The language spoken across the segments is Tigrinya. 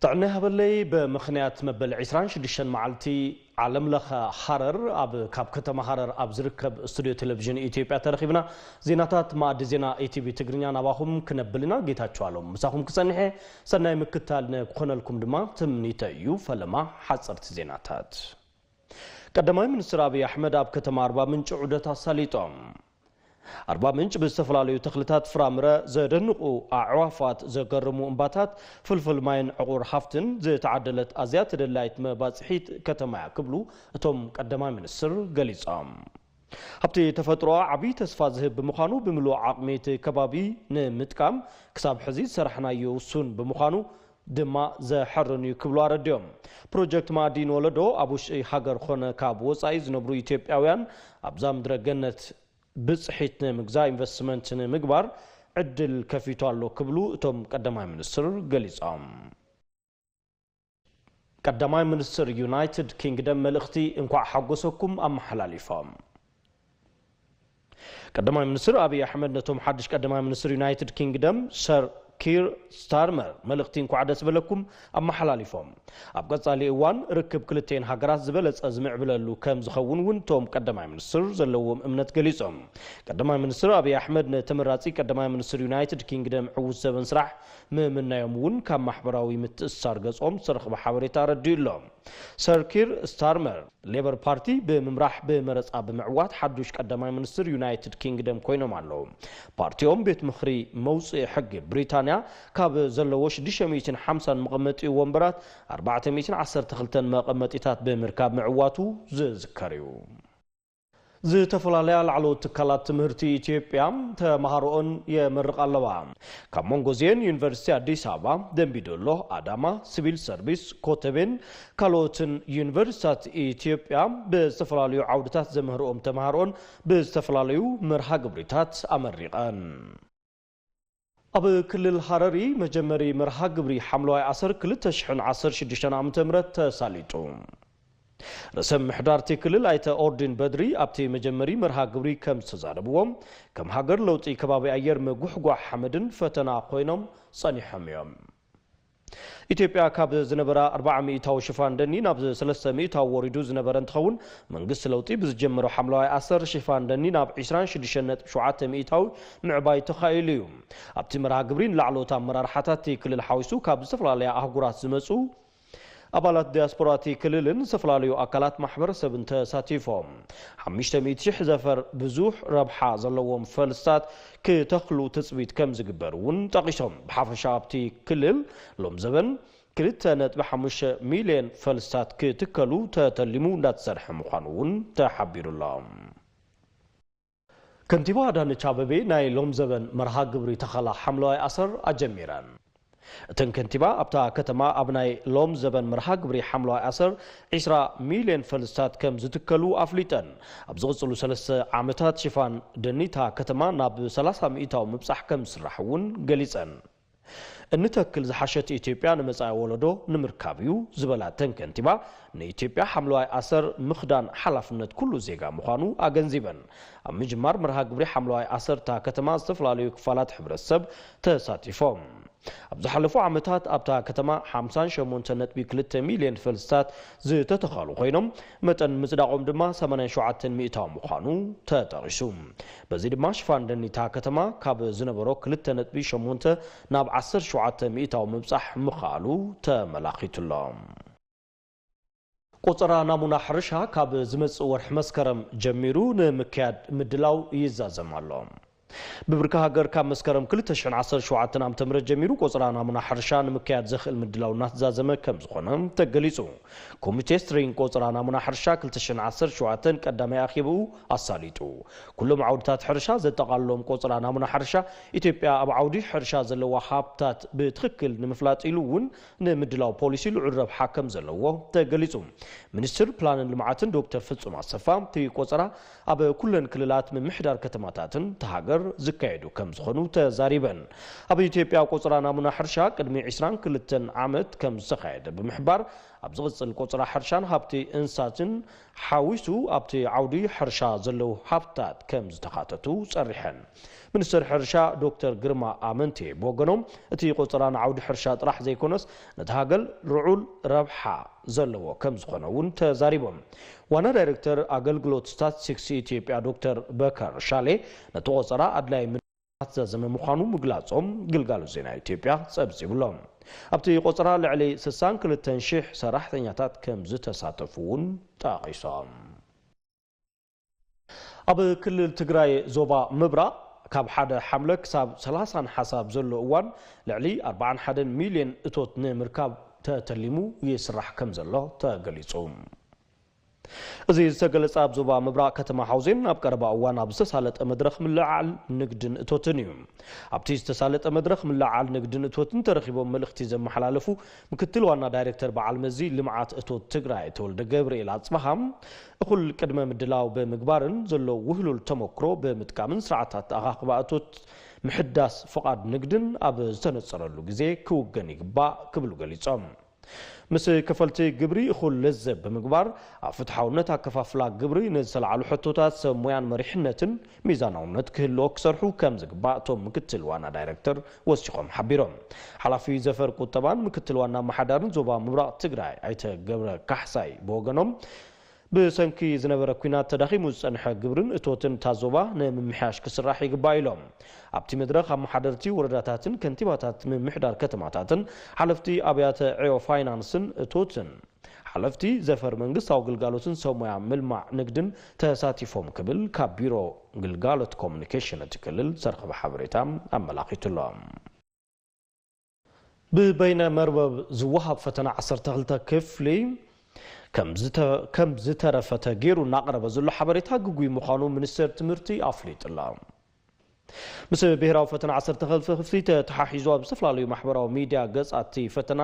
ጥዕና ይሃበለይ። ብምኽንያት መበል ዕስራን ሽዱሽተን መዓልቲ ዓለም ለኸ ሃረር፣ ኣብ፣ ካብ ከተማ ሃረር ኣብ ዝርከብ ስቱድዮ ቴሌቪዥን ኢትዮጵያ ተረኺብና ዜናታት መኣዲ ዜና ኢቲቪ ትግርኛ ናባኹም ክነብል ኢና። ጌታቸው ኣሎም ምሳኹም ክጸንሐ፣ ሰናይ ምክታል ንክኾነልኩም ድማ ትምኒተ እዩ። ፈለማ ሓጸርቲ ዜናታት። ቀዳማይ ሚኒስትር ኣብይ ኣሕመድ ኣብ ከተማ ኣርባ ምንጭ ዑደት ኣሳሊጦም። ኣርባ ምንጭ ብዝተፈላለዩ ተኽልታት፣ ፍራምረ፣ ዘደንቑ ኣዕዋፋት፣ ዘገርሙ እምባታት፣ ፍልፍል ማይን ዕቑር ሃፍትን ዝተዓደለት ኣዝያ ተደላይት መባፅሒት ከተማ እያ ክብሉ እቶም ቀዳማይ ሚኒስትር ገሊጾም። ሃብቲ ተፈጥሮ ዓብዪ ተስፋ ዝህብ ብምዃኑ ብምሉእ ዓቕሚ እቲ ከባቢ ንምጥቃም ክሳብ ሕዚ ዝሰራሕናዮ ውሱን ብምዃኑ ድማ ዘሐርን እዩ ክብሉ ኣረዲኦም። ፕሮጀክት መኣዲ ንወለዶ ኣብ ውሽጢ ሃገር ኾነ ካብ ወፃኢ ዝነብሩ ኢትዮጵያውያን ኣብዛ ምድረ ገነት ብፅሒት ንምግዛእ ኢንቨስትመንት ንምግባር ዕድል ከፊቱ ኣሎ ክብሉ እቶም ቀዳማይ ሚኒስትር ገሊፆም። ቀዳማይ ሚኒስትር ዩናይትድ ኪንግደም መልእኽቲ እንኳዕ ሓጎሰኩም ኣመሓላሊፎም። ቀዳማይ ሚኒስትር ኣብይ ኣሕመድ ነቶም ሓድሽ ቀዳማይ ሚኒስትር ዩናይትድ ኪንግደም ሰር ኪር ስታርመር መልእኽቲ እንኳዕ ደስ በለኩም ኣመሓላሊፎም። ኣብ ቀጻሊ እዋን ርክብ ክልቴን ሃገራት ዝበለጸ ዝምዕብለሉ ከም ዝኸውን እውን እቶም ቀዳማይ ሚኒስትር ዘለዎም እምነት ገሊጾም። ቀዳማይ ሚኒስትር ኣብይ ኣሕመድ ንተመራጺ ቀዳማይ ሚኒስትር ዩናይትድ ኪንግደም ዕዉት ዘበን ስራሕ ምምናዮም እውን ካብ ማሕበራዊ ምትእስሳር ገጾም ዝተረኽበ ሓበሬታ ኣረዲኡ ኣሎ። ሰር ኪር ስታርመር ሌበር ፓርቲ ብምምራሕ ብመረጻ ብምዕዋት ሓዱሽ ቀዳማይ ሚኒስትር ዩናይትድ ኪንግደም ኮይኖም ኣለዉ። ፓርቲኦም ቤት ምኽሪ መውጽኢ ሕጊ ብሪታንያ ካብ ዘለዎ ሽዱሽተ ሚእትን ሓምሳን መቐመጢ ወንበራት ኣርባዕተ ሚእትን ዓሰርተ ክልተን መቐመጢታት ብምርካብ ምዕዋቱ ዝዝከር እዩ። ዝተፈላለያ ላዕለዎት ትካላት ትምህርቲ ኢትዮጵያ ተመሃሮኦን የመርቓ ኣለዋ። ካብ መንጎ እዚአን ዩኒቨርሲቲ ኣዲስ ኣበባ፣ ደምቢዶሎ፣ ኣዳማ፣ ሲቪል ሰርቪስ፣ ኮተቤን ካልኦትን ዩኒቨርሲታት ኢትዮጵያ ብዝተፈላለዩ ዓውድታት ዘምህርኦም ተመሃሮኦን ብዝተፈላለዩ መርሃ ግብሪታት ኣመሪቐን። ኣብ ክልል ሃረሪ መጀመሪ መርሃ ግብሪ ሓምለዋይ ኣሰር ክልተ ሽሕን ዓሰርተ ሽዱሽተን ዓመተ ምህረት ተሳሊጡ። ርእሰ ምምሕዳር እቲ ክልል ኣይተ ኦርዲን በድሪ ኣብቲ መጀመሪ መርሃ ግብሪ ከም ዝተዛረብዎ፣ ከም ሃገር ለውጢ ከባቢ ኣየር ምጉሕጓሕ ሓመድን ፈተና ኮይኖም ጸኒሖም እዮም። ኢትዮጵያ ካብ ዝነበራ ኣርብዓ ሚእታዊ ሽፋን ደኒ ናብ ሰለስተ ሚእታዊ ወሪዱ ዝነበረ እንትኸውን፣ መንግስቲ ለውጢ ብዝጀመሮ ሓምለዋይ ኣሰር ሽፋን ደኒ ናብ ዕስራን ሽዱሽተን ነጥቢ ሸውዓተ ሚእታዊ ምዕባይ ተኻኢሉ እዩ። ኣብቲ መርሃ ግብሪ ንላዕለዎት ኣመራርሓታት እቲ ክልል ሓዊሱ ካብ ዝተፈላለያ ኣህጉራት ዝመፁ ኣባላት ዲያስፖራ እቲ ክልልን ዝተፈላለዩ ኣካላት ማሕበረሰብን ተሳቲፎም። ሓሙሽተ ሚእቲ ሺሕ ዘፈር ብዙሕ ረብሓ ዘለዎም ፈልስታት ክተኽሉ ትፅቢት ከም ዝግበር እውን ጠቒሶም። ብሓፈሻ ኣብቲ ክልል ሎም ዘበን ክልተ ነጥቢ ሓሙሽተ ሚልዮን ፈልስታት ክትከሉ ተተሊሙ እንዳተሰርሐ ምዃኑ እውን ተሓቢሩ ኣሎ። ከንቲባ ኣዳነች ኣበቤ ናይ ሎም ዘበን መርሃ ግብሪ ተኸላ ሓምለዋይ ኣሰር ኣጀሚረን። እተን ከንቲባ ኣብታ ከተማ ኣብ ናይ ሎም ዘበን መርሃ ግብሪ ሓምለዋይ ኣሰር ዕስራ ሚልዮን ፈልስታት ከም ዝትከሉ ኣፍሊጠን። ኣብ ዝቕፅሉ ሰለስተ ዓመታት ሽፋን ደኒታ ከተማ ናብ ሰላሳ ሚእታዊ ምብፃሕ ከም ዝስራሕ እውን ገሊፀን። እንተክል ዝሓሸት ኢትዮጵያ ንመጻኢ ወለዶ ንምርካብ እዩ ዝበላ እተን ከንቲባ፣ ንኢትዮጵያ ሓምለዋይ ኣሰር ምኽዳን ሓላፍነት ኩሉ ዜጋ ምዃኑ ኣገንዚበን። ኣብ ምጅማር መርሃ ግብሪ ሓምለዋይ ኣሰር እታ ከተማ ዝተፈላለዩ ክፋላት ሕብረተሰብ ተሳቲፎም። ኣብ ዝሓለፉ ዓመታት ኣብታ ከተማ ሓምሳን ሸሞንተን ነጥቢ ክልተ ሚልዮን ፈልስታት ዝተተኸሉ ኮይኖም፣ መጠን ምጽዳቖም ድማ ሰማንያን ሸውዓተን ሚእታዊ ምዃኑ ተጠቒሱ። በዚ ድማ ሽፋን ደኒታ ከተማ ካብ ዝነበሮ ክልተ ነጥቢ ሸሞንተ ናብ ዓሰርተ ሸውዓተ ሚእታዊ ምብጻሕ ምኽኣሉ ተመላኺቱ ኣሎ። ቆጸራ ናሙና ሕርሻ ካብ ዝመጽእ ወርሒ መስከረም ጀሚሩ ንምክያድ ምድላው ይዛዘም ኣሎ። ብብርኪ ሃገር ካብ መስከረም ክልተ ሽሕን ዓሰርተ ሸውዓተን ዓመተ ምህረት ጀሚሩ ቆጸራ ናሙና ሕርሻ ንምክያድ ዘኽእል ምድላው እናተዛዘመ ከም ዝኾነ ተገሊጹ። ኮሚቴ ስትሪንግ ቆጸራ ናሙና ሕርሻ ክልተ ሽሕን ዓሰርተ ሸውዓተን ቀዳማይ ኣኼብኡ ኣሳሊጡ። ኩሎም ዓውድታት ሕርሻ ዘጠቓልሎም ቆጸራ ናሙና ሕርሻ ኢትዮጵያ ኣብ ዓውዲ ሕርሻ ዘለዋ ሃብታት ብትኽክል ንምፍላጥ ኢሉ እውን ንምድላው ፖሊሲ ልዑል ረብሓ ከም ዘለዎ ተገሊጹ። ሚኒስትር ፕላንን ልምዓትን ዶክተር ፍጹም ኣሰፋ እቲ ቆጸራ ኣብ ኩለን ክልላት ምምሕዳር ከተማታትን እታ ሃገር ዝካየዱ ከም ዝኾኑ ተዛሪበን። ኣብ ኢትዮጵያ ቆጸራ ናሙና ሕርሻ ቅድሚ ዕስራን ክልተን ዓመት ከም ዝተኻየደ ብምሕባር፣ ኣብ ዝቕጽል ቆጸራ ሕርሻን ሃብቲ እንስሳትን ሓዊሱ ኣብቲ ዓውዲ ሕርሻ ዘለዉ ሃብታት ከም ዝተኻተቱ ጸሪሐን። ሚኒስትር ሕርሻ ዶክተር ግርማ ኣመንቴ ብወገኖም፣ እቲ ቆጸራ ንዓውዲ ሕርሻ ጥራሕ ዘይኮነስ፣ ነቲ ሃገር ልዑል ረብሓ ዘለዎ ከም ዝኾነ እውን ተዛሪቦም። ዋና ዳይሬክተር ኣገልግሎት ስታትስቲክስ ኢትዮጵያ ዶክተር በከር ሻሌ፣ ነቲ ቆጸራ ኣድላይ ምድላዋት ዘዘመ ምዃኑ ምግላጾም ግልጋሎት ዜና ኢትዮጵያ ጸብጺቡሎ። ኣብቲ ቆጸራ ልዕሊ ስሳን ክልተን ሽሕ ሰራሕተኛታት ከም ዝተሳተፉ እውን ጠቒሶም። ኣብ ክልል ትግራይ ዞባ ምብራቕ ካብ ሓደ ሓምለ ክሳብ ሰላሳን ሓሳብ ዘሎ እዋን ልዕሊ ኣርባዓን ሓደን ሚልዮን እቶት ንምርካብ ተተሊሙ ይስራሕ ከም ዘሎ ተገሊጹ። እዚ ዝተገለጸ ኣብ ዞባ ምብራቕ ከተማ ሓውዜን ኣብ ቀረባ እዋን ኣብ ዝተሳለጠ መድረኽ ምልዕዓል ንግድን እቶትን እዩ። ኣብቲ ዝተሳለጠ መድረኽ ምልዕዓል ንግድን እቶትን ተረኺቦም መልእኽቲ ዘመሓላለፉ ምክትል ዋና ዳይሬክተር በዓል መዚ ልምዓት እቶት ትግራይ ተወልደ ገብርኤል ኣጽበሃ፣ እኹል ቅድመ ምድላው ብምግባርን ዘሎ ውህሉል ተመክሮ ብምጥቃምን ስርዓታት ኣኻኽባ እቶት ምሕዳስ ፍቓድ ንግድን ኣብ ዝተነጸረሉ ግዜ ክውገን ይግባእ ክብሉ ገሊጾም። ምስ ከፈልቲ ግብሪ እኹል ለዘብ ብምግባር፣ ኣብ ፍትሓውነት ኣከፋፍላ ግብሪ ንዝተላዕሉ ሕቶታት ሰብ ሞያን መሪሕነትን ሚዛናውነት ክህልዎ ክሰርሑ ከም ዝግባእ እቶም ምክትል ዋና ዳይሬክተር ወሲኾም ሓቢሮም። ሓላፊ ዘፈር ቁጠባን ምክትል ዋና ኣመሓዳርን ዞባ ምብራቕ ትግራይ ኣይተ ገብረ ካሕሳይ ብወገኖም፣ ብሰንኪ ዝነበረ ኲናት ተዳኺሙ ዝጸንሐ ግብርን እቶትን እታ ዞባ ንምምሕያሽ ክስራሕ ይግባእ ኢሎም። ኣብቲ መድረኽ ኣመሓደርቲ ወረዳታትን ከንቲባታት ምምሕዳር ከተማታትን፣ ሓለፍቲ ኣብያተ ዕዮ ፋይናንስን እቶትን፣ ሓለፍቲ ዘፈር መንግስታዊ ግልጋሎትን ሰብ ሞያ ምልማዕ ንግድን ተሳቲፎም ክብል ካብ ቢሮ ግልጋሎት ኮሙኒኬሽን እቲ ክልል ዝተረኸበ ሓበሬታ ኣመላኺቱ ኣሎ። ብበይነ መርበብ ዝወሃብ ፈተና ዓሰርተ ክልተ ክፍሊ ከም ዝተ-፣ ከም ዝተረፈ ተገይሩ እናቐረበ ዘሎ ሓበሬታ ግጉይ ምዃኑ ሚኒስቴር ትምህርቲ ኣፍሊጡ ኣሎ። ምስ ብሄራዊ ፈተና ዓሰርተ ክልተ ክፍሊ ተተሓሒዙ ኣብ ዝተፈላለዩ ማሕበራዊ ሚድያ ገጻት እቲ ፈተና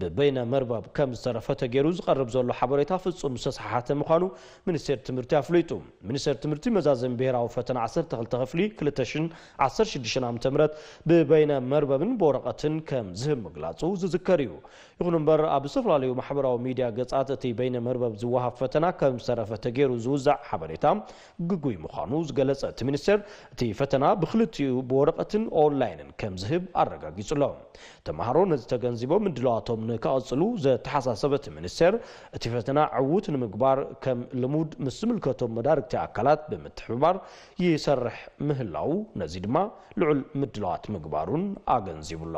ብበይነ መርበብ ከም ዝተረፈ ተገይሩ ዝቐርብ ዘሎ ሓበሬታ ፍጹም ዝተሰሓሓተ ምዃኑ ሚኒስቴር ትምህርቲ ኣፍሊጡ። ሚኒስቴር ትምህርቲ መዛዘሚ ብሄራዊ ፈተና ዓሰርተ ክልተ ክፍሊ ክልተ ሽሕን ዓሰርተ ሽዱሽተን ዓመተ ምህረት ብበይነ መርበብን ብወረቐትን ከም ዝህብ ምግላጹ ዝዝከር እዩ። ይኹን እምበር፣ ኣብ ዝተፈላለዩ ማሕበራዊ ሚድያ ገጻት እቲ በይነ መርበብ ዝወሃብ ፈተና ከም ዝተረፈ ተገይሩ ዝውዛዕ ሓበሬታ ግጉይ ምዃኑ ዝገለጸ እቲ ሚኒስቴር፣ እቲ ፈተና ብክልቲኡ ብወረቐትን ኦንላይንን ከም ዝህብ ኣረጋጊጹ ኣሎ። ተምሃሮ ነዚ ተገንዚቦም ምድላዋቶም ንክቐጽሉ ዘተሓሳሰበ እቲ ሚኒስቴር፣ እቲ ፈተና ዕዉት ንምግባር ከም ልሙድ ምስ ዝምልከቶም መዳርግቲ ኣካላት ብምትሕብባር ይሰርሕ ምህላዉ፣ ነዚ ድማ ልዑል ምድላዋት ምግባሩን ኣገንዚቡ ኣሎ።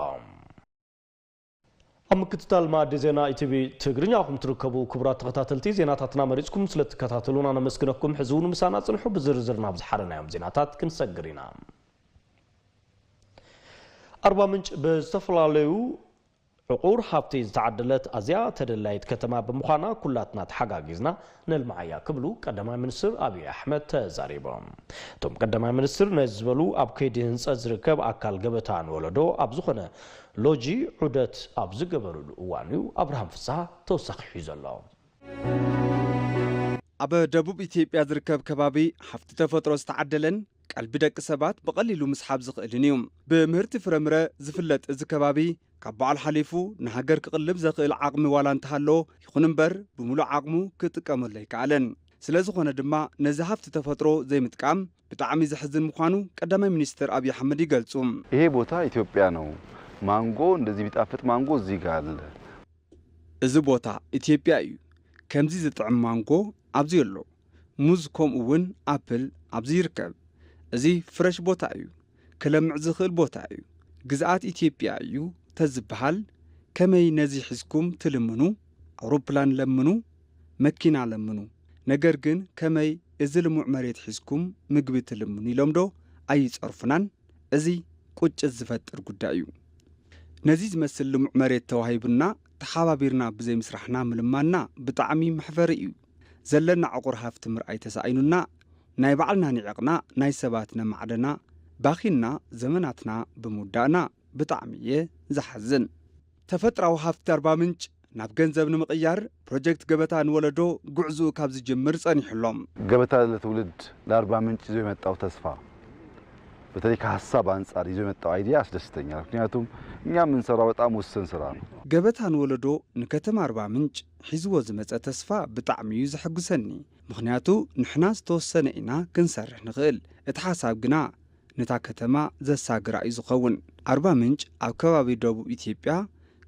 ኣብ ምክትታል መኣዲ ዜና ኢቲቪ ትግርኛ ኢኹም ትርከቡ። ክቡራት ተኸታተልቲ፣ ዜናታትና መሪጽኩም ስለ እትከታተሉና ነመስግነኩም። ሕዚ እውን ምሳና ጽንሑ። ብዝርዝር ናብ ዝሓረናዮም ዜናታት ክንሰግር ኢና። ኣርባ ምንጭ ብዝተፈላለዩ ዕቑር ሃብቲ ዝተዓደለት ኣዝያ ተደላይት ከተማ ብምዃና፣ ኩላትና ተሓጋጊዝና ነልምዓያ ክብሉ ቀዳማይ ሚኒስትር ኣብይ ኣሕመድ ተዛሪቦም። እቶም ቀዳማይ ሚኒስትር ነዚ ዝበሉ፣ ኣብ ከይዲ ህንፀት ዝርከብ ኣካል ገበታ ንወለዶ ኣብ ዝኾነ ሎጂ ዑደት ኣብ ዝገበሩሉ እዋን እዩ። ኣብርሃም ፍስሃ ተወሳኺ ሒዙ ኣሎ። ኣብ ደቡብ ኢትዮጵያ ዝርከብ ከባቢ ሃፍቲ ተፈጥሮ ዝተዓደለን ቀልቢ ደቂ ሰባት ብቐሊሉ ምስሓብ ዝኽእልን እዩ። ብምህርቲ ፍረምረ ዝፍለጥ እዚ ከባቢ ካብ ባዕሉ ሓሊፉ ንሃገር ክቕልብ ዘኽእል ዓቕሚ ዋላ እንተሃለዎ፣ ይኹን እምበር ብምሉእ ዓቕሙ ክጥቀመሉ ኣይከኣለን። ስለ ዝኾነ ድማ ነዚ ሃፍቲ ተፈጥሮ ዘይምጥቃም ብጣዕሚ ዘሕዝን ምዃኑ ቀዳማይ ሚኒስትር ኣብይ ኣሕመድ ይገልጹ። ይሄ ቦታ ኢትዮጵያ ነው። ማንጎ፣ እንደዚህ ቢጣፍጥ ማንጎ እዚህ ጋር አለ። እዚ ቦታ ኢትዮጵያ እዩ። ከምዚ ዝጥዕም ማንጎ ኣብዚ ኣሎ። ሙዝ ከምኡ እውን ኣፕል ኣብዚ ይርከብ። እዚ ፍረሽ ቦታ እዩ። ክለምዕ ዝኽእል ቦታ እዩ። ግዝኣት ኢትዮጵያ እዩ ተዝበሃል፣ ከመይ ነዚ ሒዝኩም ትልምኑ? ኣውሮፕላን ለምኑ፣ መኪና ለምኑ፣ ነገር ግን ከመይ እዚ ልሙዕ መሬት ሒዝኩም ምግቢ ትልምኑ ኢሎም ዶ ኣይጸርፉናን? እዚ ቁጭት ዝፈጥር ጉዳይ እዩ። ነዚ ዝመስል ልሙዕ መሬት ተዋሂቡና፣ ተሓባቢርና ብዘይምስራሕና ምልማንና ብጣዕሚ መሕፈሪ እዩ። ዘለና ዕቑር ሃፍቲ ምርኣይ ተሳኢኑና፣ ናይ ባዕልና ንዒቕና፣ ናይ ሰባት ነማዕደና፣ ባኺንና፣ ዘመናትና ብምውዳእና ብጣዕሚ እየ ዝሓዝን። ተፈጥራዊ ሃፍቲ ኣርባ ምንጭ ናብ ገንዘብ ንምቕያር ፕሮጀክት ገበታ ንወለዶ ጉዕዝኡ ካብ ዝጅምር ጸኒሑ ኣሎ። ገበታ ለትውልድ ለአርባ ምንጭ ይዞ የመጣው ተስፋ፣ በተለይ ከሀሳብ አንጻር ይዞ የመጣው አይዲያ ያስደስተኛል። ምክንያቱም እኛ የምንሰራው በጣም ውስን ስራ ነው። ገበታ ንወለዶ ንከተማ ኣርባ ምንጭ ሒዝዎ ዝመጸ ተስፋ ብጣዕሚ እዩ ዘሐጉሰኒ። ምኽንያቱ ንሕና ዝተወሰነ ኢና ክንሰርሕ ንኽእል። እቲ ሓሳብ ግና ነታ ከተማ ዘሳግራ እዩ ዝኸውን። ኣርባ ምንጭ ኣብ ከባቢ ደቡብ ኢትዮጵያ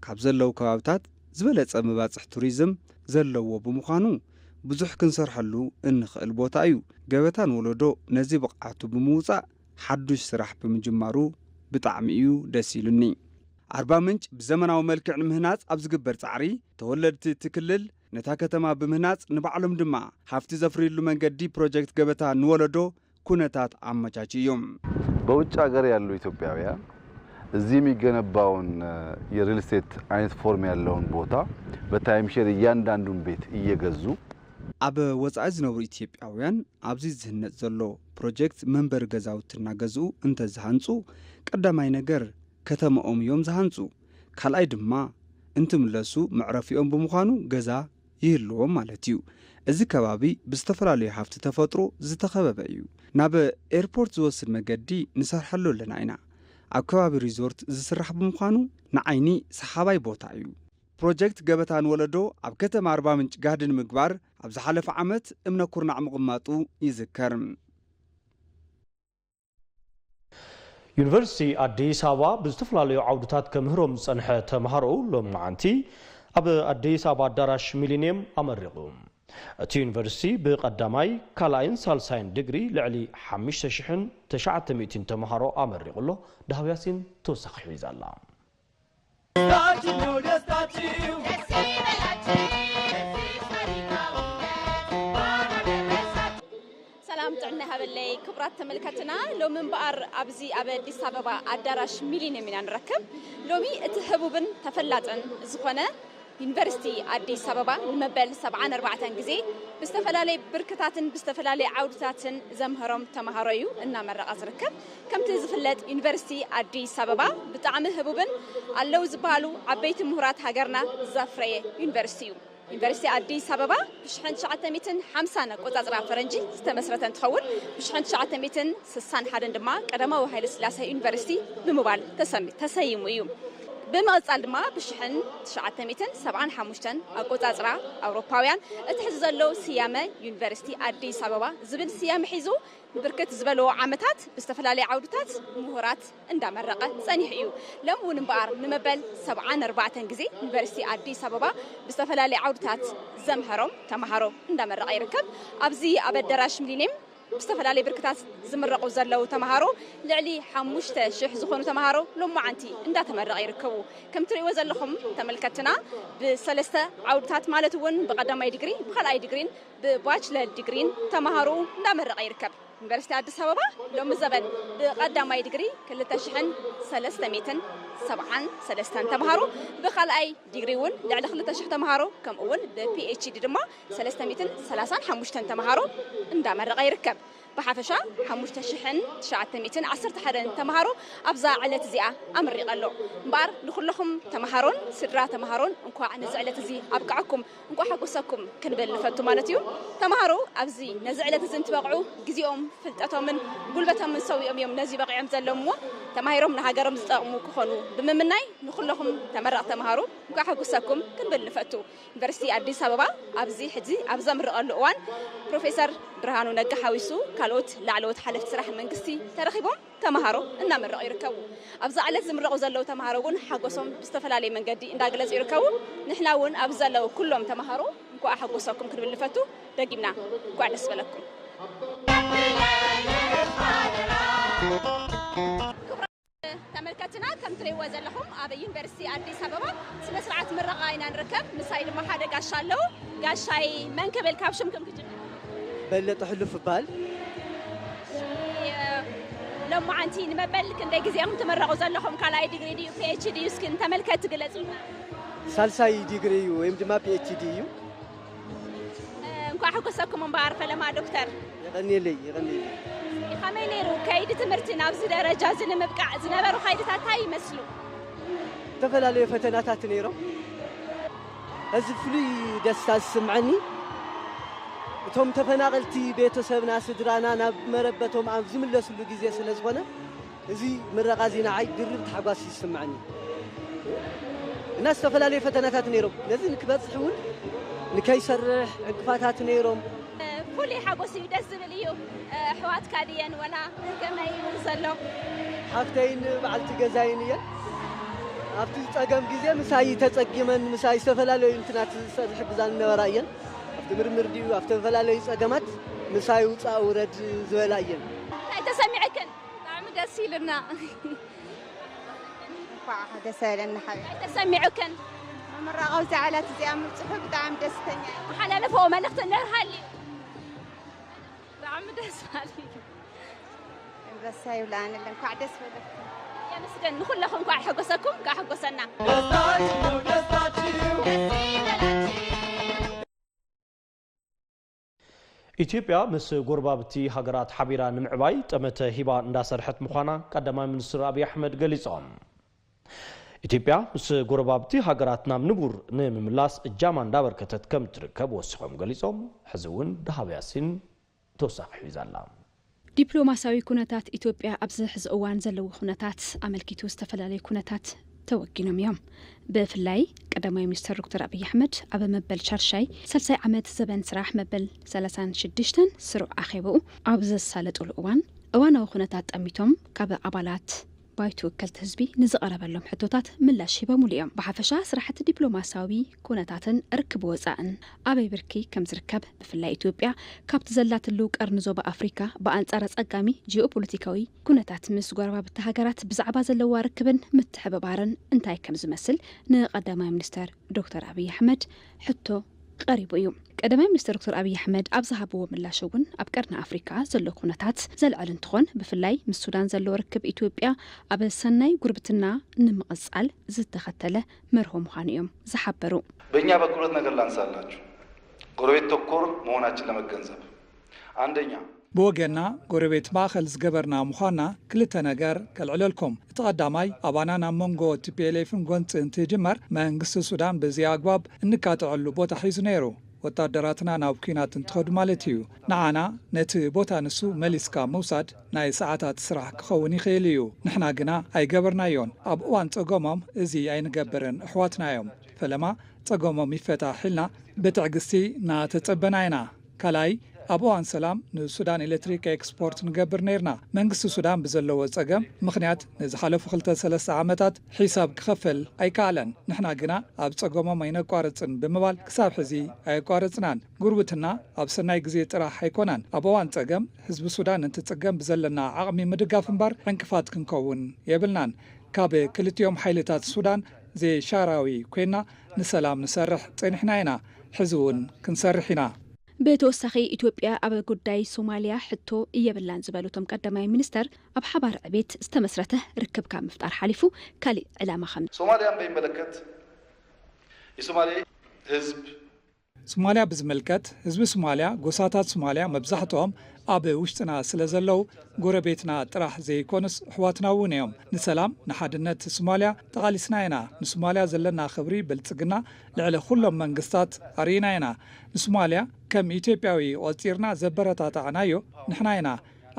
ካብ ዘለዉ ከባብታት ዝበለጸ መባጽሕ ቱሪዝም ዘለዎ ብምዃኑ፣ ብዙሕ ክንሰርሐሉ እንኽእል ቦታ እዩ። ገበታ ንወለዶ ነዚ ብቕዓቱ ብምውጻእ፣ ሓዱሽ ስራሕ ብምጅማሩ ብጣዕሚ እዩ ደስ ኢሉኒ። ኣርባ ምንጭ ብዘመናዊ መልክዕ ንምህናጽ ኣብ ዝግበር ጻዕሪ፣ ተወለድቲ እቲ ክልል ነታ ከተማ ብምህናጽ፣ ንባዕሎም ድማ ሃፍቲ ዘፍርዩሉ መንገዲ ፕሮጀክት ገበታ ንወለዶ ኩነታት ኣመቻችዩ እዮም። በውጭ ሀገር ያሉ ኢትዮጵያውያን እዚህ የሚገነባውን የሪል ስቴት አይነት ፎርም ያለውን ቦታ በታይም ሼር እያንዳንዱን ቤት እየገዙ ኣብ ወጻኢ ዝነብሩ ኢትዮጵያውያን ኣብዚ ዝህነጽ ዘሎ ፕሮጀክት መንበሪ ገዛውቲ እናገዝኡ እንተዝሃንጹ፣ ቀዳማይ ነገር ከተማኦም እዮም ዝሃንጹ። ካልኣይ ድማ እንትምለሱ መዕረፊኦም ብምዃኑ ገዛ ይህልዎም ማለት እዩ። እዚ ከባቢ ብዝተፈላለዩ ሃፍቲ ተፈጥሮ ዝተኸበበ እዩ። ናብ ኤርፖርት ዝወስድ መገዲ ንሰርሐሉ ኣለና ኢና። ኣብ ከባቢ ሪዞርት ዝስራሕ ብምዃኑ ንዓይኒ ሰሓባይ ቦታ እዩ። ፕሮጀክት ገበታ ንወለዶ ኣብ ከተማ ኣርባ ምንጭ ጋህዲ ንምግባር ኣብ ዝሓለፈ ዓመት እምነ ኩርናዕ ምቕማጡ ይዝከር። ዩኒቨርሲቲ ኣዲስ ኣበባ ብዝተፈላለዩ ዓውድታት ከምህሮም ዝጸንሐ ተምሃሮኡ ሎማዓንቲ ኣብ ኣዲስ ኣበባ ኣዳራሽ ሚሊንየም ኣመሪቑ። እቲ ዩኒቨርሲቲ ብቐዳማይ፣ ካልኣይን ሳልሳይን ድግሪ ልዕሊ ሓሙሽተ ሽሕን ትሽዓተ ሚእትን ተምሃሮ ኣመሪቑ ኣሎ። ዳህው ያሲን ተወሳኺ ሒዛ ኣላ። ሰላም ጥዕና ሃበለይ ክቡራት ተመልከትና፣ ሎሚ እምበኣር ኣብዚ ኣብ ኣዲስ ኣበባ ኣዳራሽ ሚሊንየም ኢና ንረከብ። ሎሚ እቲ ህቡብን ተፈላጥን ዝኾነ ዩኒቨርሲቲ ኣዲስ ኣበባ ንመበል ሰብዓን ኣርባዕተን ግዜ ብዝተፈላለየ ብርክታትን ብዝተፈላለየ ዓውድታትን ዘምህሮም ተምሃሮ እዩ እናመረቐ ዝርከብ። ከምቲ ዝፍለጥ ዩኒቨርሲቲ ኣዲስ ኣበባ ብጣዕሚ ህቡብን ኣለዉ ዝበሃሉ ዓበይቲ ምሁራት ሃገርና ዘፍረየ ዩኒቨርሲቲ እዩ። ዩኒቨርሲቲ ኣዲስ ኣበባ ብሽሕን ትሽዓተ ሚእትን ሓምሳን ኣቆጻጽራ ፈረንጂ ዝተመስረተ እንትኸውን ብሽሕን ትሽዓተ ሚእትን ስሳን ሓደን ድማ ቀዳማዊ ሃይለ ስላሴ ዩኒቨርሲቲ ብምባል ተሰሚ- ተሰይሙ እዩ። ብምቕጻል ድማ ብሽሕን ትሽዓተ ሚእትን ሰብዓን ሓሙሽተን ኣቆጻጽራ ኣውሮፓውያን እቲ ሕዚ ዘሎ ስያመ ዩኒቨርሲቲ ኣዲስ ኣበባ ዝብል ስያመ ሒዙ ንብርክት ዝበሉ ዓመታት ብዝተፈላለየ ዓውድታት ምሁራት እንዳመረቐ ጸኒሑ እዩ። ሎም እውን እምበኣር ንመበል ሰብዓን ኣርባዕተን ግዜ ዩኒቨርሲቲ ኣዲስ ኣበባ ብዝተፈላለየ ዓውድታት ዘምሀሮም ተምሃሮ እንዳመረቐ ይርከብ። ኣብዚ ኣብ ኣዳራሽ ሚሊኒየም ብዝተፈላለየ ብርክታት ዝምረቑ ዘለዉ ተምሃሮ ልዕሊ ሓሙሽተ ሽሕ ዝኾኑ ተምሃሮ ሎማዓንቲ እንዳተመረቐ ይርከቡ። ከም ትርእይዎ ዘለኹም ተመልከትና ብሰለስተ ዓውድታት ማለት እውን ብቐዳማይ ዲግሪ ብኻልኣይ ዲግሪን ብባችለር ዲግሪን ተምሃሮ እንዳመረቐ ይርከብ። ዩኒቨርሲቲ ኣዲስ ኣበባ ሎሚ ዘበን ብቐዳማይ ዲግሪ ክልተ ሽሕን ሰለስተ ሚእትን ሰብዓን ሰለስተን ተምሃሮ ብኻልኣይ ዲግሪ እውን ልዕሊ ክልተ ሽሕ ተምሃሮ ከምኡ እውን ብፒኤችዲ ድማ ሰለስተ ሚእትን ሰላሳን ሓሙሽተን ተምሃሮ እንዳመረቐ ይርከብ። ብሓፈሻ ሓሙሽተ ሽሕን ትሽዓተ ሚእትን ዓሰርተ ሓደን ተምሃሮ ኣብዛ ዕለት እዚኣ ኣምሪቐ ኣሎ። እምበኣር ንኹለኹም ተምሃሮን ስድራ ተምሃሮን እንኳዕ ነዚ ዕለት እዚ ኣብቅዐኩም እንቋዕ ሓጎሰኩም ክንብል ንፈቱ ማለት እዩ። ተምሃሮ ኣብዚ ነዚ ዕለት እዚ እንትበቕዑ ግዜኦም፣ ፍልጠቶምን ጉልበቶምን ሰዊኦም እዮም ነዚ በቒዖም ዘለዉ እሞ ተማሂሮም ንሃገሮም ዝጠቕሙ ክኾኑ ብምምናይ ንኹለኹም ተመረቕቲ ተምሃሮ እንቋዕ ሓጎሰኩም ክንብል ንፈቱ። ዩኒቨርሲቲ ኣዲስ ኣበባ ኣብዚ ሕዚ ኣብ ዘምርቐሉ እዋን ፕሮፌሰር ብርሃኑ ነጋ ሓዊሱ ካልኦት ላዕለዎት ሓለፍቲ ስራሕ መንግስቲ ተረኺቦም ተምሃሮ እናመረቑ ይርከቡ። ኣብዛ ዕለት ዝምረቑ ዘለዉ ተምሃሮ እውን ሓጎሶም ብዝተፈላለየ መንገዲ እንዳገለፁ ይርከቡ። ንሕና እውን ኣብዚ ዘለዉ ኩሎም ተምሃሮ እንኳዕ ሓጎሰኩም ክንብል ንፈቱ። ደጊምና እንኳዕ ደስ በለኩም። ተመልከትና ከም ትርእይዎ ዘለኹም ኣብ ዩኒቨርሲቲ ኣዲስ ኣበባ ስነ ስርዓት ምረቓ ኢና ንርከብ። ምሳይ ድማ ሓደ ጋሻ ኣለዉ። ጋሻይ መን ክብል ካብ ሽምኩም ክጅምር? በለጠ ሕሉፍ እባል። ሎማዓንቲ ንመበል ክንደይ ግዜ ኢኹም ትምረቑ ዘለኹም? ካልኣይ ዲግሪ ድዩ ፒኤችዲ ድዩ? እስኪ ንተመልከቲ ግለጹልና። ሳልሳይ ዲግሪ እዩ ወይም ድማ ፒኤችዲ እዩ። እንኳዕ ሓጎሰኩም እምበኣር ፈለማ ዶክተር። የቐንየለይ የቐንየለይ። ከመይ ነይሩ ከይዲ ትምህርቲ ናብዚ ደረጃ እዚ ንምብቃዕ ዝነበሩ ከይድታት እንታይ ይመስሉ? ዝተፈላለዩ ፈተናታት ነይሮም። እዚ ፍሉይ ደስታ ዝስምዐኒ እቶም ተፈናቐልቲ ቤተሰብና ስድራና ናብ መረበቶም ኣብ ዝምለስሉ ግዜ ስለ ዝኾነ እዚ ምረቓ እዚ ንዓይ ድርብ ታሕጓስ ይስምዐኒ እና ዝተፈላለዩ ፈተናታት ነይሮም። ነዚ ንክበፅሕ እውን ንከይሰርሕ ዕንቅፋታት ነይሮም። ፍሉይ ሓጎስ እዩ፣ ደስ ዝብል እዩ። ኣሕዋትካ ድየን ወላ ከመይ እዩ ዘሎ? ሓፍተይን በዓልቲ ገዛይን እየን። ኣብቲ ጸገም ግዜ ምሳይ ተጸጊመን ምሳይ ዝተፈላለዩ እንትናት ዝሰርሕ ግዛን ነበራ እየን። ኣብቲ ምርምር ድዩ ኣብ ዝተፈላለዩ ጸገማት ምሳይ ውጻእ ውረድ ዝበላ እየን። እንታይ ተሰሚዕክን? ብጣዕሚ ደስ ኢሉና። እንኳዕ ደስ ያለና ሓቢር እንታይ ተሰሚዑክን? መመራቐው ዛዕላት እዚኣ ምብፅሑ ብጣዕሚ ደስተኛ እየ። መሓላለፍዎ መልእኽቲ እንድሕር ሃልዩ? ብጣዕሚ ደስ በሃሊ እዩ። ኣንበሳ ይብላንለ እንኳዕ ደስ በለኩም። የመስገን ንኩለኹም እንኳዕ ሓጎሰኩም እንኳዕ ሓጎሰና። ኢትዮጵያ ምስ ጎረባብቲ ሃገራት ሓቢራ ንምዕባይ ጠመተ ሂባ እንዳሰርሐት ምዃና ቀዳማይ ሚኒስትር ኣብይ ኣሕመድ ገሊጾም። ኢትዮጵያ ምስ ጎረባብቲ ሃገራት ናብ ንቡር ንምምላስ እጃማ እንዳበርከተት ከም ትርከብ ወሲኾም ገሊጾም። ሕዚ እውን ደሃብ ያሲን ተወሳኺ ሒዛ ኣላ። ዲፕሎማሲያዊ ኩነታት ኢትዮጵያ ኣብዚ ሕዚ እዋን ዘለዎ ኩነታት ኣመልኪቱ ዝተፈላለዩ ኩነታት ተወጊኖም እዮም። ብፍላይ ቀዳማይ ሚኒስትር ዶክተር ኣብይ ኣሕመድ ኣብ መበል ሻድሻይ ሳልሳይ ዓመት ዘበን ስራሕ መበል ሰላሳን ሽዱሽተን ስሩዕ ኣኼባኡ ኣብ ዘሳለጡሉ እዋን እዋናዊ ኩነታት ጠሚቶም ካብ ኣባላት ባይቶ ወከልቲ ህዝቢ ንዝቐረበሎም ሕቶታት ምላሽ ሂቦምሉ እዮም። ብሓፈሻ ስራሕቲ ዲፕሎማሲያዊ ኩነታትን ርክብ ወፃእን ኣበይ ብርኪ ከም ዝርከብ ብፍላይ ኢትዮጵያ ካብቲ ዘላትሉ ቀርኒ ዞባ ኣፍሪካ ብኣንፃር ኣፀጋሚ ጂኦፖለቲካዊ ኩነታት ምስ ጎረባብቲ ሃገራት ብዛዕባ ዘለዋ ርክብን ምትሕብባርን እንታይ ከም ዝመስል ንቀዳማይ ሚኒስተር ዶክተር ኣብይ ኣሕመድ ሕቶ ቀሪቡ እዩ። ቀዳማይ ሚኒስተር ዶክተር ኣብይ ኣሕመድ ኣብ ዝሃብዎ ምላሽ እውን ኣብ ቀርኒ ኣፍሪካ ዘሎ ኩነታት ዘልዕል እንትኾን ብፍላይ ምስ ሱዳን ዘሎ ርክብ ኢትዮጵያ ኣብ ሰናይ ጉርብትና ንምቕፃል ዝተኸተለ መርሆ ምዃኑ እዮም ዝሓበሩ። በእኛ በኩል ሁለት ነገር ላንሳላችሁ ጎረቤት ተኮር መሆናችን ለመገንዘብ። አንደኛ ብወገንና ጎረቤት ማእኸል ዝገበርና ምዃንና ክልተ ነገር ከልዕለልኩም። እቲ ቀዳማይ ኣባና ናብ መንጎ ቲ ፒ ኤል ኤፍን ጎንፂ እንትጅመር መንግስቲ ሱዳን በዚ ኣግባብ እንካትዐሉ ቦታ ሒዙ ነይሩ። ወታደራትና ናብ ኲናት እንትኸዱ ማለት እዩ። ንዓና ነቲ ቦታ ንሱ መሊስካ ምውሳድ ናይ ሰዓታት ስራሕ ክኸውን ይኽእል እዩ። ንሕና ግና ኣይገበርናዮን። ኣብ እዋን ጸገሞም እዚ ኣይንገብርን። ኣሕዋትና እዮም። ፈለማ ጸገሞም ይፈታሕ ኢልና ብትዕግስቲ እናተጸበና ኢና። ካልኣይ ኣብ እዋን ሰላም ንሱዳን ኤሌክትሪክ ኤክስፖርት ንገብር ነይርና። መንግስቲ ሱዳን ብዘለዎ ጸገም ምኽንያት ንዝሓለፉ ክልተ ሰለስተ ዓመታት ሒሳብ ክኸፍል ኣይከኣለን። ንሕና ግና ኣብ ጸገሞም ኣይነቋርጽን ብምባል ክሳብ ሕዚ ኣየቋረጽናን። ጉርብትና ኣብ ሰናይ ግዜ ጥራሕ ኣይኮነን። ኣብ እዋን ጸገም ህዝቢ ሱዳን እንትጽገም ብዘለና ዓቕሚ ምድጋፍ እምበር ዕንቅፋት ክንከውን የብልናን። ካብ ክልቲኦም ሓይልታት ሱዳን ዘይሻራዊ ኮይና ንሰላም ንሰርሕ ጸኒሕና ኢና። ሕዚ እውን ክንሰርሕ ኢና። ብተወሳኺ ኢትዮጵያ ኣብ ጉዳይ ሶማልያ ሕቶ የብላን ዝበሉ እቶም ቀዳማይ ሚኒስተር ኣብ ሓባር ዕቤት ዝተመስረተ ርክብ ካብ ምፍጣር ሓሊፉ ካሊእ ዕላማ ከም ሶማሊያን በሚመለከት የሶማሌ ህዝብ ሶማልያ ብዝምልከት ህዝቢ ሶማልያ ጎሳታት ሶማልያ መብዛሕትኦም ኣብ ውሽጥና ስለ ዘለዉ ጎረቤትና ጥራሕ ዘይኮኑስ ኣሕዋትና እውን እዮም። ንሰላም ንሓድነት ሶማልያ ተቓሊስና ኢና። ንሶማልያ ዘለና ክብሪ ብልጽግና ልዕሊ ኩሎም መንግስታት ኣርኢና ኢና። ንሶማልያ ከም ኢትዮጵያዊ ቆጺርና ዘበረታታዕናዮ ንሕና ኢና።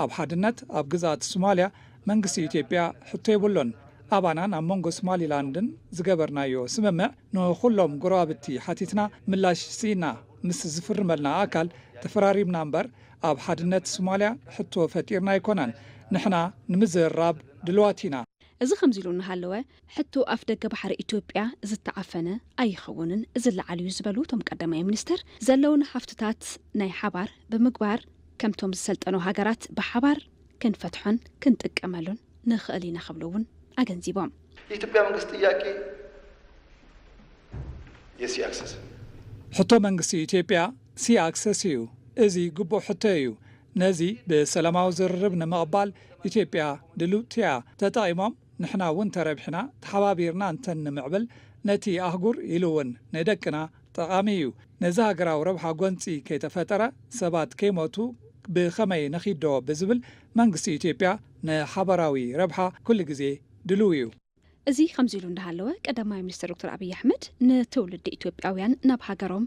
ኣብ ሓድነት ኣብ ግዝኣት ሶማልያ መንግስቲ ኢትዮጵያ ሕቶ የብሉን። ኣባናን ኣብ መንጎ ሶማሊላንድን ዝገበርናዮ ስምምዕ ንኹሎም ጎረባብቲ ሓቲትና ምላሽ ስኢና ምስ ዝፍርመልና ኣካል ተፈራሪምና እምበር ኣብ ሓድነት ሶማልያ ሕቶ ፈጢርና ኣይኮነን። ንሕና ንምዝርራብ ድልዋት ኢና። እዚ ከምዚ ኢሉ እናሃለወ ሕቶ ኣፍ ደገ ባሕሪ ኢትዮጵያ ዝተዓፈነ ኣይኸውንን ዝለዓል እዩ ዝበሉ እቶም ቀዳማይ ሚኒስተር ዘለውና ሃፍትታት ናይ ሓባር ብምግባር ከምቶም ዝሰልጠኑ ሃገራት ብሓባር ክንፈትሖን ክንጥቀመሉን ንኽእል ኢና ክብሉ እውን ኣገንዚቦም። የኢትዮጵያ መንግስት ጥያቄ የሲ ኣክሰስ ሕቶ መንግስቲ ኢትዮጵያ ሲ ኣክሰስ እዩ። እዚ ግቡእ ሕቶ እዩ። ነዚ ብሰላማዊ ዝርርብ ንምቕባል ኢትዮጵያ ድልውቲ እያ። ተጠቒሞም ንሕና እውን ተረቢሕና ተሓባቢርና እንተንምዕብል ነቲ ኣህጉር ኢሉ እውን ንደቅና ጠቓሚ እዩ። ነዚ ሃገራዊ ረብሓ ጎንፂ ከይተፈጠረ ሰባት ከይሞቱ ብኸመይ ነኺዶ ብዝብል መንግስቲ ኢትዮጵያ ንሓበራዊ ረብሓ ኩሉ ግዜ ድልው እዩ። እዚ ከምዚ ኢሉ እንዳሃለወ ቀዳማይ ሚኒስትር ዶክተር ኣብይ ኣሕመድ ንትውልዲ ኢትዮጵያውያን ናብ ሃገሮም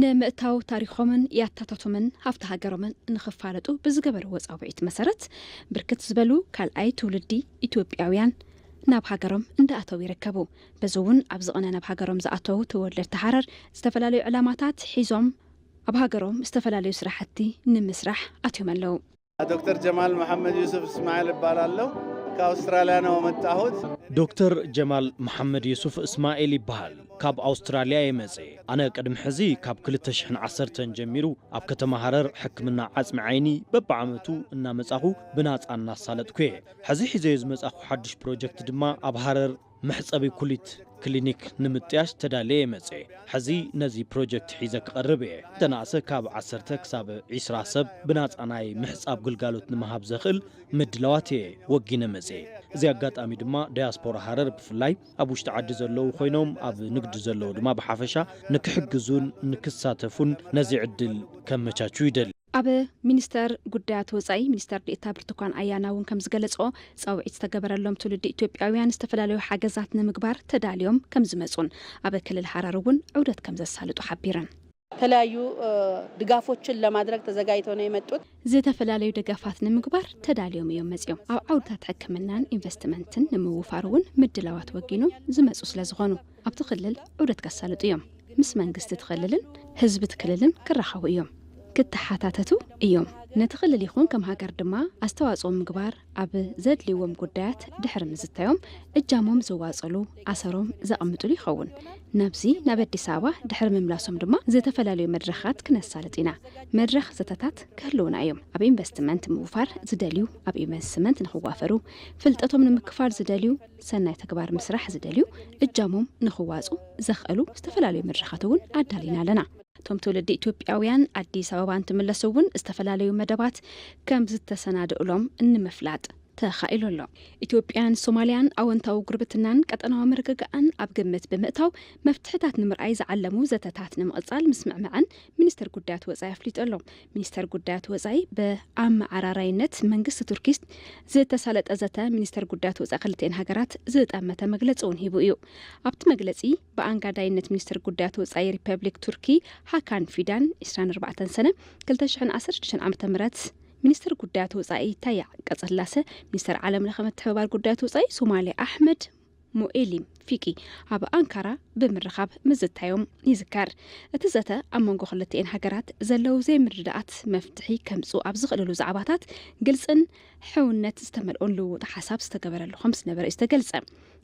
ንምእታው ታሪኾምን ያታታቶምን ሃፍቲ ሃገሮምን ንኽፋለጡ ብዝገበርዎ ፃውዒት መሰረት ብርክት ዝበሉ ካልኣይ ትውልዲ ኢትዮጵያውያን ናብ ሃገሮም እንዳኣተው ይርከቡ። በዚ እውን ኣብዚ ቅነ ናብ ሃገሮም ዝኣተው ተወለድቲ ሃረር ዝተፈላለዩ ዕላማታት ሒዞም ኣብ ሃገሮም ዝተፈላለዩ ስራሕቲ ንምስራሕ ኣትዮም ኣለዉ። ዶክተር ጀማል መሐመድ ዩሱፍ እስማኤል እባላለሁ። ከአውስትራሊያ ነው የመጣሁት። ዶክተር ጀማል መሓመድ የሱፍ እስማኤል ይበሃል። ካብ ኣውስትራልያ እየ መጽኤ። ኣነ ቅድሚ ሕዚ ካብ ክልተ ሽሕን ዓሰርተን ጀሚሩ ኣብ ከተማ ሃረር ሕክምና ዓጽሚ ዓይኒ በብዓመቱ እናመጻኹ ብናጻ እናሳለጥኩ እየ። ሕዚ ሒዘዮ ዝመጻኹ ሓድሽ ፕሮጀክት ድማ ኣብ ሃረር መሕጸቢ ኩሊት ክሊኒክ ንምጥያሽ ተዳልየ እየ መጽኤ። ሕዚ ነዚ ፕሮጀክት ሒዘ ክቐርብ እየ። እንተነኣሰ ካብ ዓሰርተ ክሳብ ዒስራ ሰብ ብናጻ ናይ ምሕጻብ ግልጋሎት ንምሃብ ዘኽእል ምድላዋት እየ ወጊነ መጽኤ። እዚ ኣጋጣሚ ድማ ዳያስፖራ ሃረር ብፍላይ ኣብ ውሽጢ ዓዲ ዘለዉ ኮይኖም ኣብ ንግዲ ዘለዉ ድማ ብሓፈሻ ንክሕግዙን ንክሳተፉን ነዚ ዕድል ከመቻቹ ይደሊ። ኣብ ሚኒስተር ጉዳያት ወጻኢ ሚኒስተር ዴኤታ ብርቱኳን ኣያና እውን ከም ዝገለጽኦ፣ ጻውዒት ዝተገበረሎም ትውልዲ ኢትዮጵያውያን ዝተፈላለዩ ሓገዛት ንምግባር ተዳልዮም ከም ዝመጹን ኣብ ክልል ሃረር እውን ዑደት ከም ዘሳልጡ ሓቢረን። የተለያዩ ድጋፎችን ለማድረግ ተዘጋጅተው ነው የመጡት። ዝተፈላለዩ ደገፋት ንምግባር ተዳልዮም እዮም መጺኦም። ኣብ ዓውድታት ሕክምናን ኢንቨስትመንትን ንምውፋር እውን ምድላዋት ወጊኖም ዝመጹ ስለ ዝኾኑ ኣብቲ ክልል ዑደት ከሳልጡ እዮም። ምስ መንግስቲ እቲ ክልልን ህዝቢ እቲ ክልልን ክራኸቡ እዮም፣ ክተሓታተቱ እዮም። ነቲ ክልል ይኹን ከም ሃገር ድማ ኣስተዋጽኦ ምግባር ኣብ ዘድልይዎም ጉዳያት ድሕሪ ምዝታዮም እጃሞም ዘዋጽሉ ኣሰሮም ዘቐምጥሉ ይኸውን። ናብዚ ናብ ኣዲስ ኣበባ ድሕሪ ምምላሶም ድማ ዝተፈላለዩ መድረኻት ክነሳልጥ ኢና። መድረኽ ዘተታት ክህልውና እዮም። ኣብ ኢንቨስትመንት ምውፋር ዝደልዩ፣ ኣብ ኢንቨስትመንት ንክዋፈሩ፣ ፍልጠቶም ንምክፋል ዝደልዩ፣ ሰናይ ተግባር ምስራሕ ዝደልዩ እጃሞም ንክዋፁ ዘኽእሉ ዝተፈላለዩ መድረኻት እውን ኣዳሊና ኣለና። እቶም ትውልዲ ኢትዮጵያውያን ኣዲስ ኣበባ እንትምለሱ እውን ዝተፈላለዩ መደባት ከም ዝተሰናድእሎም ንምፍላጥ ተኻኢሉ ኣሎ። ኢትዮጵያን ሶማልያን ኣወንታዊ ጉርብትናን ቀጠናዊ ምርግጋእን ኣብ ግምት ብምእታው መፍትሕታት ንምርኣይ ዝዓለሙ ዘተታት ንምቕጻል ምስምዕምዐን ሚኒስተር ጉዳያት ወጻኢ ኣፍሊጡ ኣሎ። ሚኒስተር ጉዳያት ወጻኢ ብኣመዓራራይነት መንግስቲ ቱርኪ ዝተሳለጠ ዘተ ሚኒስተር ጉዳያት ወጻኢ ክልቲኤን ሃገራት ዝጠመተ መግለጺ እውን ሂቡ እዩ። ኣብቲ መግለጺ ብኣንጋዳይነት ሚኒስተር ጉዳያት ወጻኢ ሪፐብሊክ ቱርኪ ሃካን ፊዳን ዕስራን ኣርባዕተን ሰነ ክልተ ሽሕን ዓሰርተ ሽዱሽተን ዓመተ ምህረት ሚኒስተር ጉዳያት ወጻኢ ታየ ቀጸላሰ፣ ሚኒስተር ዓለም ለኸ ምትሕብባር ጉዳያት ወጻኢ ሶማልያ ኣሕመድ ሙኤሊም ፊቂ ኣብ ኣንካራ ብምርኻብ ምዝታዮም ይዝከር። እቲ ዘተ ኣብ መንጎ ክልቲኤን ሃገራት ዘለዉ ዘይምርድዳኣት መፍትሒ ከምጽኡ ኣብ ዝኽእልሉ ዛዕባታት ግልጽን ሕውነት ዝተመልኦን ልውውጥ ሓሳብ ዝተገበረሉ ከም ዝነበረ እዩ ዝተገልጸ።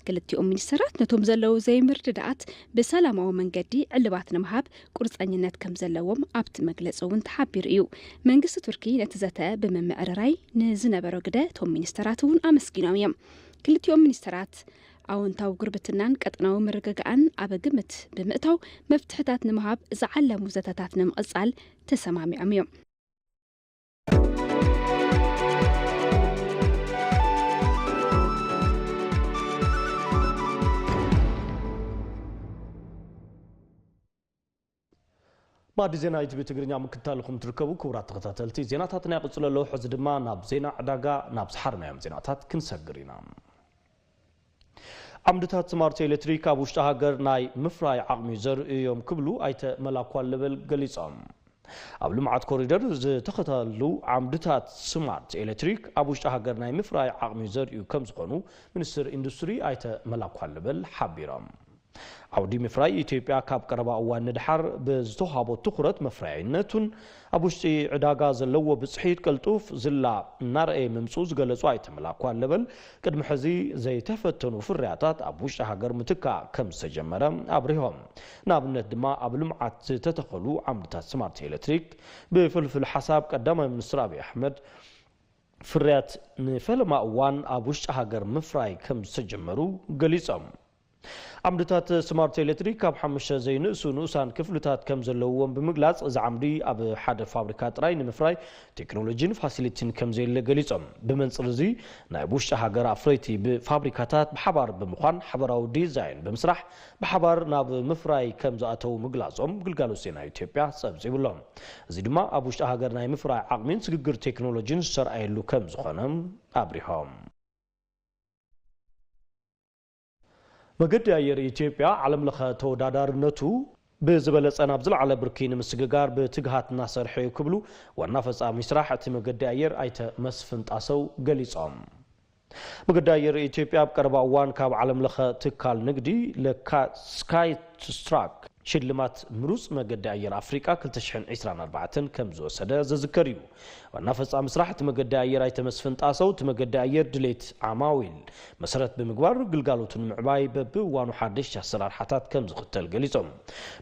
ክልቲኦም ሚኒስተራት ነቶም ዘለዉ ዘይምርድዳኣት ብሰላማዊ መንገዲ ዕልባት ንምሃብ ቁርጸኝነት ከም ዘለዎም ኣብቲ መግለጺ እውን ተሓቢሩ እዩ። መንግስቲ ቱርኪ ነቲ ዘተ ብምምዕርራይ ንዝነበሮ ግደ እቶም ሚኒስተራት እውን ኣመስጊኖም እዮም። ክልቲኦም ሚኒስተራት ኣወንታዊ ጉርብትናን ቀጠናዊ ምርግጋእን ኣብ ግምት ብምእታው መፍትሕታት ንምሃብ ዝዓለሙ ዘተታት ንምቕጻል ተሰማሚዖም እዮም። ማዕዲ ዜና ኢቲቪ ትግርኛ ምክትታልኹም ትርከቡ ክቡራት ተኸታተልቲ፣ ዜናታትና ይቕጽሉ ኣለዉ። ሕዚ ድማ ናብ ዜና ዕዳጋ ናብ ዝሓርናዮም ዜናታት ክንሰግር ኢና። ዓምድታት ስማርት ኤሌክትሪክ ኣብ ውሽጢ ሃገር ናይ ምፍራይ ዓቕሚ ዘርእዩ እዮም ክብሉ ኣይተ መላኩ ኣለበል ገሊጾም። ኣብ ልምዓት ኮሪደር ዝተኸተሉ ዓምድታት ስማርት ኤሌክትሪክ ኣብ ውሽጢ ሃገር ናይ ምፍራይ ዓቕሚ ዘርእዩ ከም ዝኾኑ ሚኒስትር ኢንዱስትሪ ኣይተ መላኩ ኣለበል ሓቢሮም። ዓውዲ ምፍራይ ኢትዮጵያ ካብ ቀረባ እዋን ንድሓር ብዝተዋህቦ ትኹረት መፍረያይነቱን ኣብ ውሽጢ ዕዳጋ ዘለዎ ብፅሒት ቅልጡፍ ዝላ እናረኣየ ምምፅኡ ዝገለፁ ኣይተ መላኩ ኣለበል፣ ቅድሚ ሕዚ ዘይተፈተኑ ፍርያታት ኣብ ውሽጢ ሃገር ምትካእ ከም ዝተጀመረ ኣብሪሆም። ንኣብነት ድማ ኣብ ልምዓት ዝተተኸሉ ዓምድታት ስማርት ኤሌክትሪክ ብፍልፍል ሓሳብ ቀዳማይ ሚኒስትር ኣብይ ኣሕመድ ፍርያት ንፈለማ እዋን ኣብ ውሽጢ ሃገር ምፍራይ ከም ዝተጀመሩ ገሊጾም። ዓምድታት ስማርት ኤሌክትሪክ ካብ ሓሙሽተ ዘይንእሱ ንኡሳን ክፍልታት ከም ዘለውዎም ብምግላጽ፣ እዚ ዓምዲ ኣብ ሓደ ፋብሪካ ጥራይ ንምፍራይ ቴክኖሎጂን ፋሲሊቲን ከም ዘየለ ገሊጾም። ብመንጽር እዚ ናይ ውሽጢ ሃገር ኣፍረይቲ ብፋብሪካታት ብሓባር ብምዃን ሓበራዊ ዲዛይን ብምስራሕ ብሓባር ናብ ምፍራይ ከም ዝኣተዉ ምግላጾም ግልጋሎት ዜና ኢትዮጵያ ጸብጺቡ ኣሎ። እዚ ድማ ኣብ ውሽጢ ሃገር ናይ ምፍራይ ዓቕሚን ስግግር ቴክኖሎጂን ዝተርኣየሉ ከም ዝኾነ ኣብሪሆም። መገዲ ኣየር ኢትዮጵያ ዓለም ለኸ ተወዳዳርነቱ ብዝበለጸ ናብ ዝለዓለ ብርኪ ንምስግጋር ብትግሃት እናሰርሐ እዩ ክብሉ ዋና ፈጻሚ ስራሕ እቲ መገዲ ኣየር ኣይተ መስፍን ጣሰው ገሊጾም። መገዲ ኣየር ኢትዮጵያ ኣብ ቀረባ እዋን ካብ ዓለም ለኸ ትካል ንግዲ ለካ ስካይ ስትራክ ሽልማት ምሩፅ መገዲ ኣየር ኣፍሪቃ ክልተ ሽሕን ዕስራን ኣርባዕተን ከም ዝወሰደ ዘዝከር እዩ። ዋና ፈጻሚ ስራሕ እቲ መገዲ ኣየር ኣይተ መስፍን ጣሰው፣ እቲ መገዲ ኣየር ድሌት ዓማዊል መሰረት ብምግባር ግልጋሎቱ ንምዕባይ በብእዋኑ ሓደሽቲ ኣሰራርሓታት ከም ዝኽተል ገሊጾም።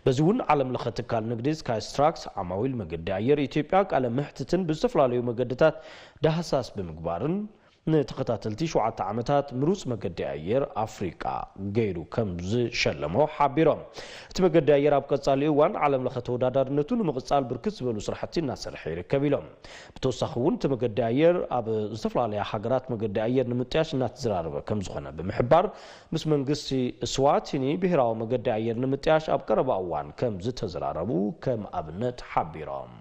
በዚ እውን ዓለም ለኸ ትካል ንግዲ ስካይስትራክስ ዓማዊል መገዲ ኣየር ኢትዮጵያ ቃለ ምሕትትን ብዝተፈላለዩ መገድታት ዳህሳስ ብምግባርን ንተኸታተልቲ ሸውዓተ ዓመታት ምሩፅ መገዲ ኣየር ኣፍሪቃ ገይሩ ከም ዝሸለሞ ሓቢሮም። እቲ መገዲ ኣየር ኣብ ቀጻሊ እዋን ዓለም ለኸ ተወዳዳርነቱ ንምቕጻል ብርክት ዝበሉ ስራሕቲ እናሰርሐ ይርከብ ኢሎም። ብተወሳኺ እውን እቲ መገዲ ኣየር ኣብ ዝተፈላለያ ሃገራት መገዲ ኣየር ንምጥያሽ እናተዘራረበ ከም ዝኾነ ብምሕባር ምስ መንግስቲ ስዋቲኒ ብሄራዊ መገዲ ኣየር ንምጥያሽ ኣብ ቀረባ እዋን ከም ዝተዘራረቡ ከም ኣብነት ሓቢሮም።